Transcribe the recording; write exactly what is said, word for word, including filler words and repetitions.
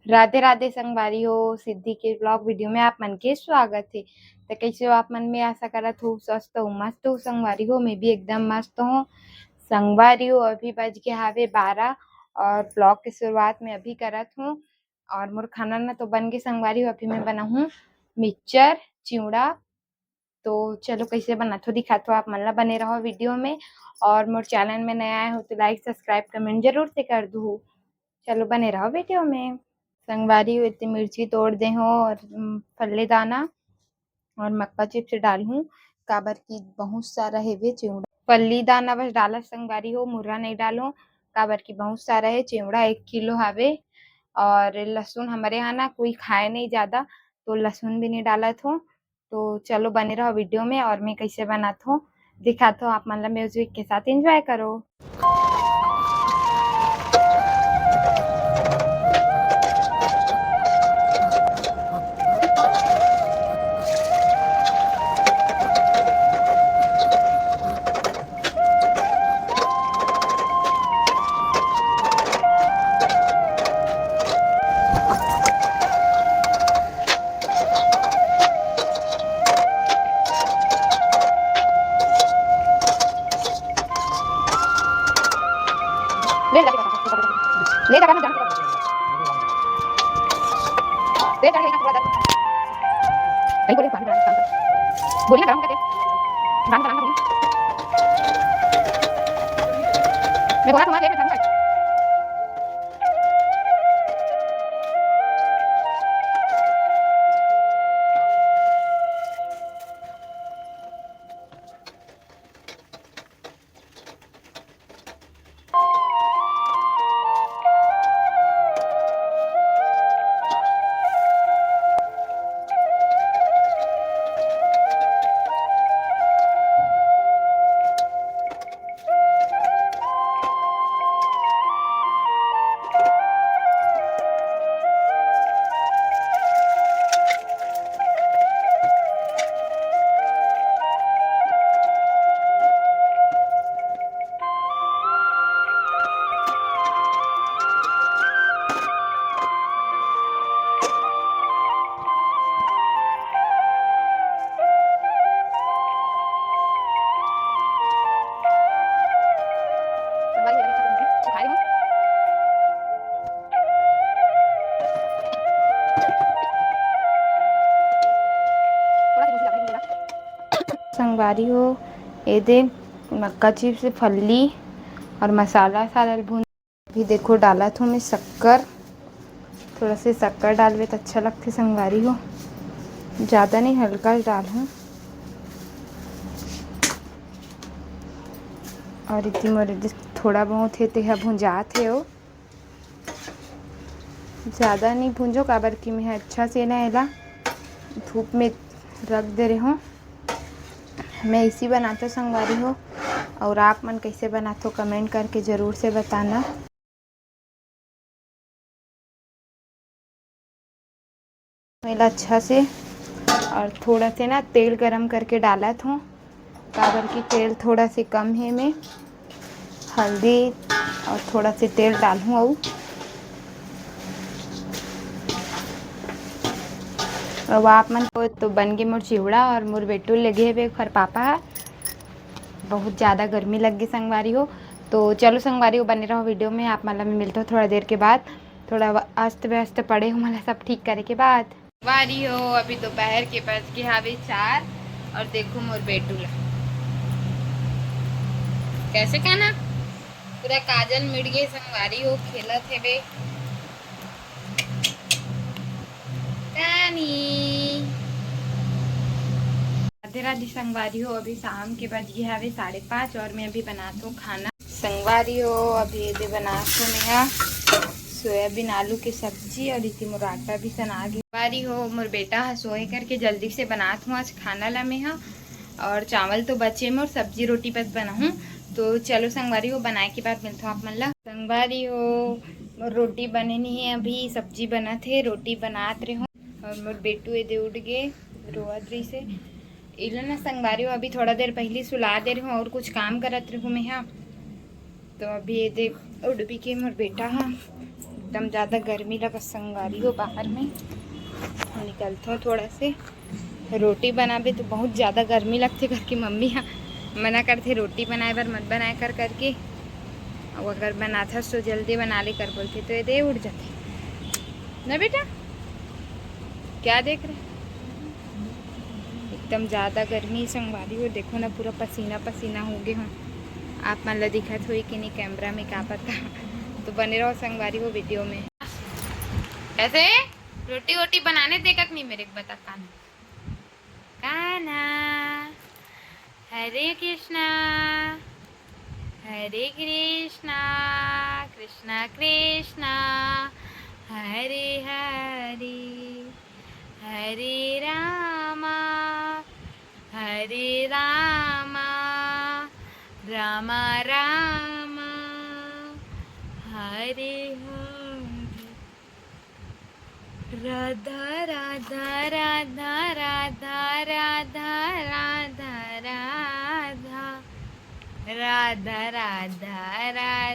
राधे राधे संगवारी हो, सिद्धि के vlog video में आप मन के स्वागत हे। त कइसे हो आप मन? मैं आशा करत हो स्वस्थ हो, मस्त हो संगवारी हो। मैं भी एकदम मस्त हूँ संगवारी हो। अभी बज के हावे बारह और vlog के शुरुआत मैं अभी करत हूँ। और मोर खाना ना तो बन के संगवारी हो, अभी मैं बनाहूँ मिक्सचर चिवड़ा। तो चलो कइसे बनाथो दिखाथो आप मन ला, बने रहो video में। और मोर channel में नया आए हो तो like subscribe comment जरूर से कर दू। चलो बने रहो video में। संगवारी हो एती मिर्ची तोड़ दे हो और उम, फल्ली दाना और मक्का chips डालहूँ, काबर कि बहुत सारा हेवे चिवड़ा। फल्ली दाना बस डालत संगवारी हो, मुर्रा नहीं डालो, काबर कि बहुत सारा हे चिवड़ा, एक किलो हावे। और लहसुन हमरे यहाँ ना कोई खाए नहीं ज्यादा, तो लहसुन भी नहीं डालत हो। तो चलो बने रहो video में और मैं कइसे बनात हो दिखात हो आप मन ला। Music के साथ enjoy करो। ले जा, ले जा, ले जा, ले जा, ले जा, पूरा दर्द। कहीं बोले, पानी बना, काम कर। बोलिए ना, गरम करके। गाना बना, बोलिए। मैं बोला, तुम्हारे लिए मैं करूँगा। संगवारी हो, ए दे मक्का chips, फल्ली और मसाला सारा भून। अभी देखो, डालत हूँ मैं शक्कर, थोड़ा से शक्कर डालबे त अच्छा लगथे संगवारी हो, ज़्यादा नहीं, हल्का डालहूँ। और इति मोर थोड़ा बहुत हे, तेहा भुंजात हे, ओ ज़्यादा नहीं भूंजो, काबर कि मैं अच्छा से ना एला धूप में रख दे रहे हूँ। मैं इसी बनाता संगवारी हो, और आप मन कैसे बनाथो comment करके जरूर से बताना। मैं एला अच्छा से और थोड़ा से ना तेल गरम करके डालत हूँ, काबर कि तेल थोड़ा से कम हे। मैं हल्दी और थोड़ा से तेल डालहूँ। अउ अब आप मन को तो बन गे मोर चिवड़ा और मोर बेटू लगे हे बेग फर पापा ह। बहुत ज़्यादा गर्मी लग गे संगवारी हो। तो चलो संगवारी हो, बने रहो video में। आप मन ला मैं मिलता हूँ थोड़ा देर के बाद। थोड़ा व-, अस्त व्यस्त पड़े हूँ, मोला सब ठीक करे के बाद। संगवारी हो, अभी दोपहर के बज गे हावे चार और देखो मोर बेटू ला कैसे काना पूरा काजल मिट गे संगवारी हो, खेलत हेवे। कानी। राधे राधे संगवारी हो, अभी शाम के बज गे हावे साढ़े पाँच और मैं अभी बनात हूँ खाना। संगवारी हो, अभी ये दे बनात हूँ मैं हा सोयाबीन आलू के सब्जी और इति मोर आटा भी सना गे। संगवारी हो, मोर बेटा ह सोए करके जल्दी से बनात हूँ आज खाना ला मैं हा। और चावल तो बचे मोर, सब्जी रोटी बस बनाहूँ। तो चलो संगवारी हो, बनाए के बाद मिलता हूँ आप मन ला। संगवारी हो, मोर रोटी बने नहीं है, अभी सब्जी बनत हे, रोटी बनात रहे हूँ। और मोर बेटू एदे उठ गे, रोवत रहिस हे। इला ना संगवारी हो, अभी थोड़ा देर पहली सुला दे रहे हूँ और कुछ काम करत रहूँ मैं हा। तो अभी ये देख उड़बी के मोर बेटा हा एकदम ज्यादा गर्मी लगत संगवारी हो बाहर में। हम निकलथों थोड़ा से, रोटी बनाबे तो बहुत ज्यादा गर्मी लगथे करके मम्मी ह मना करथे रोटी बनाए बर, मत बनाए कर करके। अउ अगर बनाथस तो जल्दी बना ले कर बोलथे तो ये दे उठ जाथे ना बेटा। क्या देख रहे? एकदम ज्यादा गर्मी संगवारी हो, देखो ना पूरा पसीना पसीना हो गए हो। आप मन ला दिखत होई कि नहीं कैमरा में, का पता। तो बने रहो संगवारी हो वीडियो में। ऐसे रोटी वोटी बनाने देगा कि नहीं मेरे को बता कान्हा। कान्हा, हरे कृष्णा, हरे कृष्णा, कृष्णा कृष्णा, हरे हरे, हरे रामा, हरे रामा, रामा रामा, हरे हरे। राधा राधा राधा राधा राधा राधा राधा, राधा राधा राधा।